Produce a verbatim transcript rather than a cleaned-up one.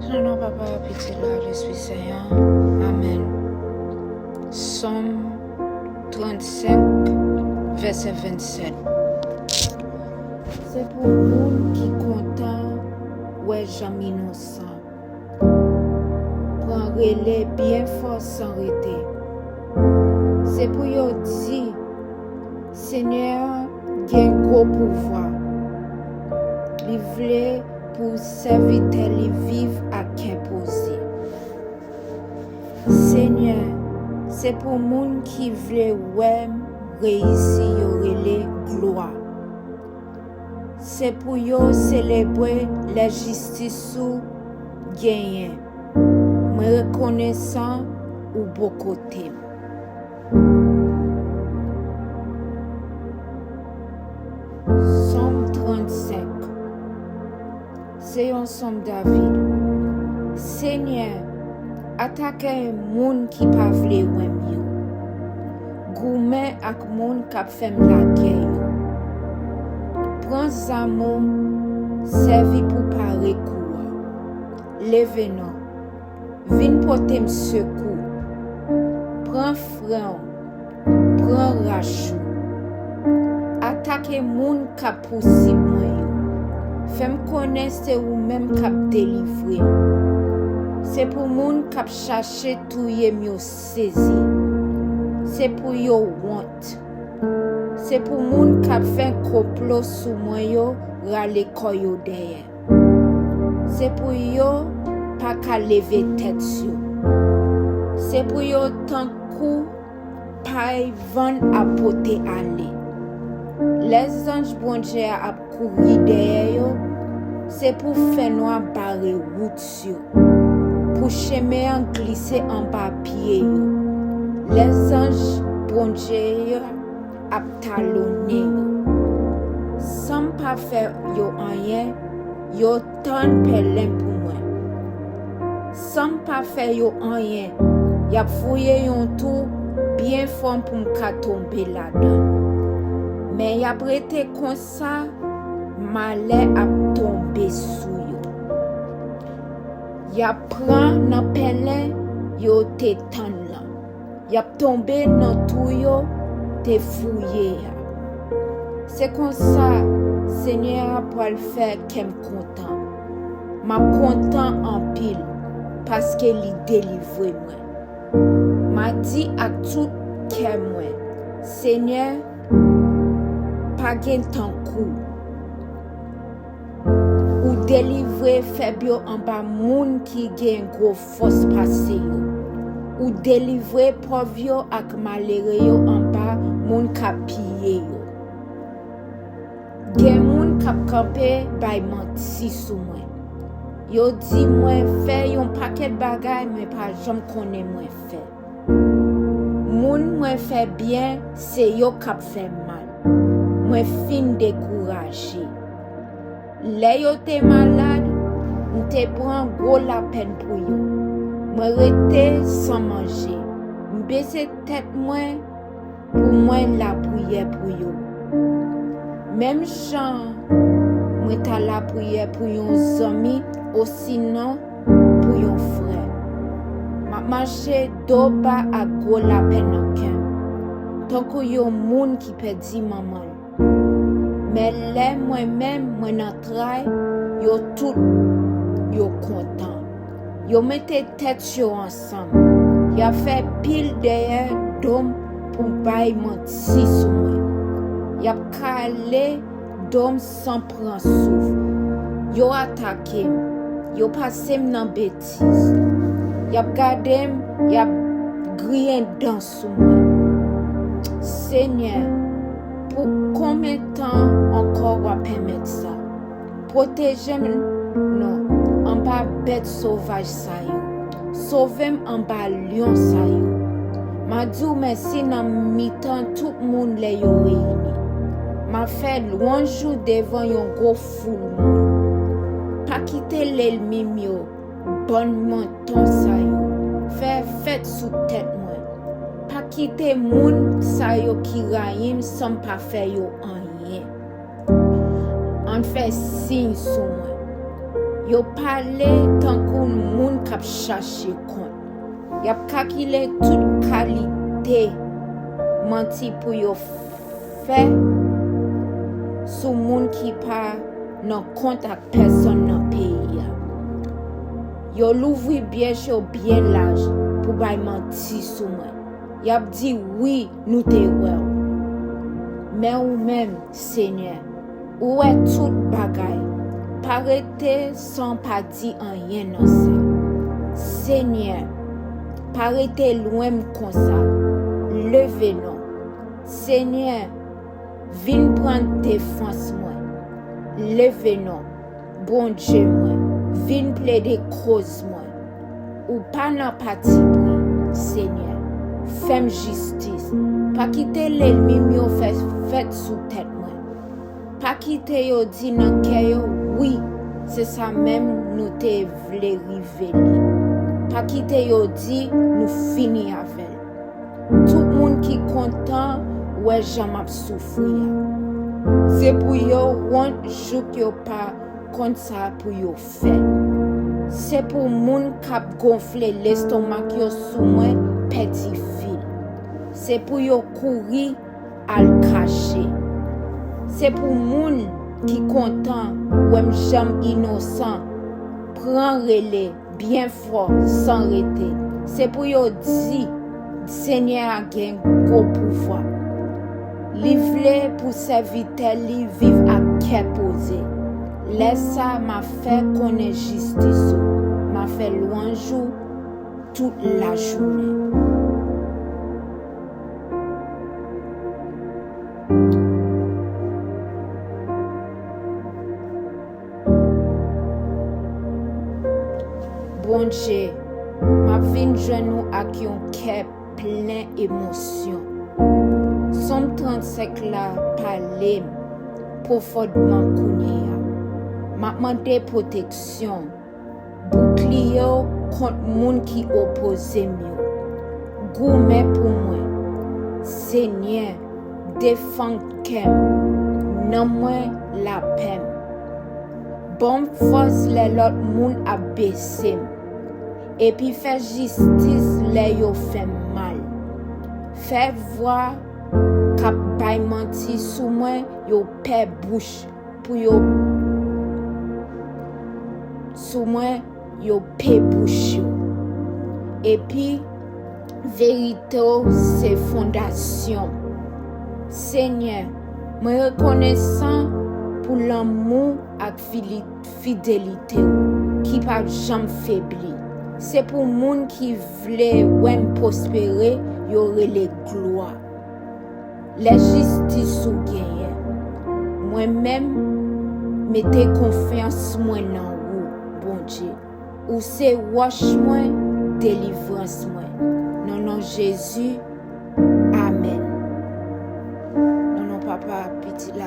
Nan non Papa, Pitit la, Lespri Sen an. Amèn. Sòm trannsenk, vèsè vennsèt. Se pou moun ki kontan wè janm inosan pran rele byen fò san rete. Se pou yo di, Senyè a gen gwo pouvwa. Li vle pou sèvitè li viv ak kè poze. Senyè, se pou moun ki vle wè m reyisi yo rele glwa. Se pou yo selebre lè jistis ou genyen. Mwen rekonesan ou bò kote m. Sòm trannsenk. Se yon sòm David. Senyè, atake moun ki pa vle wè m yo. Goumen ak moun k ap fè m lagè yo. Pran zam ou, sèvi pou pare kou a. Leve non. Vin pote m sekou. Pran fren w. Pran rach ou. Atake moun k ap pousib mwen yo. Fè m konnen se ou menm k ap delivre m. Se pou moun k ap chache touye m yo sezi. Se pou yo wont. Se pou moun k ap fè konplo sou mwen yo rale kò yo dèyè. Se pou yo pa ka leve tèt yo. Se pou yo tankou pay van ap pote ale. Lè zanj Bondye a ap kouri dèyè yo, se pou fènwa bare wout yo, pou chemen an glise anba pye yo. Lè zanj Bondye a ap talonnen yo. San m pa fè yo anyen, yo tann pèlen pou mwen. San m pa fè yo anyen, y ap fouye yon twou byen fon pou m ka tonbe ladan. Men y ap rete konsa, malè ap tonbe sou yo. Y ap pran nan pèlen yo te tann lan. Y ap tonbe nan twou yo te fouye a. Se konsa Senyè a pral fè kè m kontan. M ap kontan anpil, paske li delivre mwen. M a di ak tout kè mwen, Senyè, pa gen tankou w. Ou delivre fèb yo anba moun ki gen gwo fòs pase yo. Ou delivre pòv yo ak malere yo anba moun k ap piye yo. Gen moun k ap kanpe bay manti sou mwen. Yo di mwen fè yon pakèt bagay, men pa janm konnen mwen fè. Moun mwen fè byen, se yo k ap fè m mal. Mwen fin dekouraje. Lè yo te malad, m te pran gwo lapenn pou yo. Mwen rete san manje. M bese tèt mwen pou mwen lapriyè pou yo. Menm jan mwen ta lapriyè pou yon zanmi, osinon pou yon frè. M ap mache do ba ak gwo lapenn nan kè m, tankou yon moun ki pèdi manman l. Men lè mwen menm mwen nan tray, yo tout yo kontan. Yo mete tèt yo ansanm. Y ap fè pil dèyè do m pou bay manti sou mwen. Y ap kale do m san pran souf. Yo atake m. Yo pase m nan betiz. Y ap gade m, y ap griyen dan sou mwen. Senyè, pou konbyen tan ankò w ap pèmèt sa? Pwoteje m non anba bèt sovaj sa yo. Sove m anba lyon sa yo. M a di w mèsi nan mitan tout moun lè yo reyini. M a fè lwanj ou devan yon gwo foul moun. Pa kite lènmi m yo, bann manton sa yo, fè fèt sou tèt mwen. Pa kite moun sa yo ki rayi m san m pa fè yo anyen. Ann fè siy sou mwen. Yo pale tankou moun k ap chache kont. Y ap kakile tout kalite manti pou yo fè sou moun ki pa nan kont ak pèsonn nan peyi a. Yo louvri byèj yo byen laj pou bay manti sou mwen. Y ap di, "Wi, nou te wè w." Men ou menm, Senyè, ou wè tout bagay. Pa rete san pa di anyen nan sa. Senyè, pa rete lwen m konsa. Leve non. Senyè, vin pran defans mwen. Leve non. Bondye mwen, vin plede koz mwen. Ou pa nan patipri, Senyè. Fè m jistis. Pa kite lènmi m yo fè fèt sou tèt mwen. Pa kite yo di nan kè yo, "Wi, se sa menm nou te vle rive li." Pa kite yo di, "Nou fini avè l." Tout moun ki kontan wè jan m ap soufri a. Se pou yo wont jouk yo pa konn sa pou yo fè. Se pou moun k ap gonfle lestomak yo sou mwen pèdi fil. Se pou yo kouri al kache. Se pou moun ki kontan wè m jan m inosan pran rele byen fò san rete. Se pou yo di, "Senyè a gen gwo pouvwa. Li vle pou sèvitè li viv ak kè poze." Lè sa a, m a fè konnen jistis ou, m a fè lwanj ou tout lajounen. Bondye, m ap vin jwenn ou ak yon kè plen emosyon. Sòm trannsenk la pale m pwofondman kounye a. M ap mande pwoteksyon, boukliye w kont moun ki opoze m yo. Goumen pou mwen, Senyè, defann kè m, nanm mwen, lapè m. Ban m fòs lè lòt moun ap bese m, epi fè jistis lè yo fè m mal. Fè vwa k ap bay manti sou mwen yo pè bouch pou yo sou mwen, yo pe bouch yo. Epi verite w se fondasyon m. Senyè, mwen rekonesan pou lanmou ak fili- fidelite w ki p ap janm febli. Se pou moun ki vle wè m pwospere, yo rele glwa. Lè jistis ou genyen. Mwen menm, mete konfyans mwen nan ou, Bondye. Ou se wòch mwen, delivrans mwen. Nan non Jezi, amèn. Nan non Papa, Pitit la,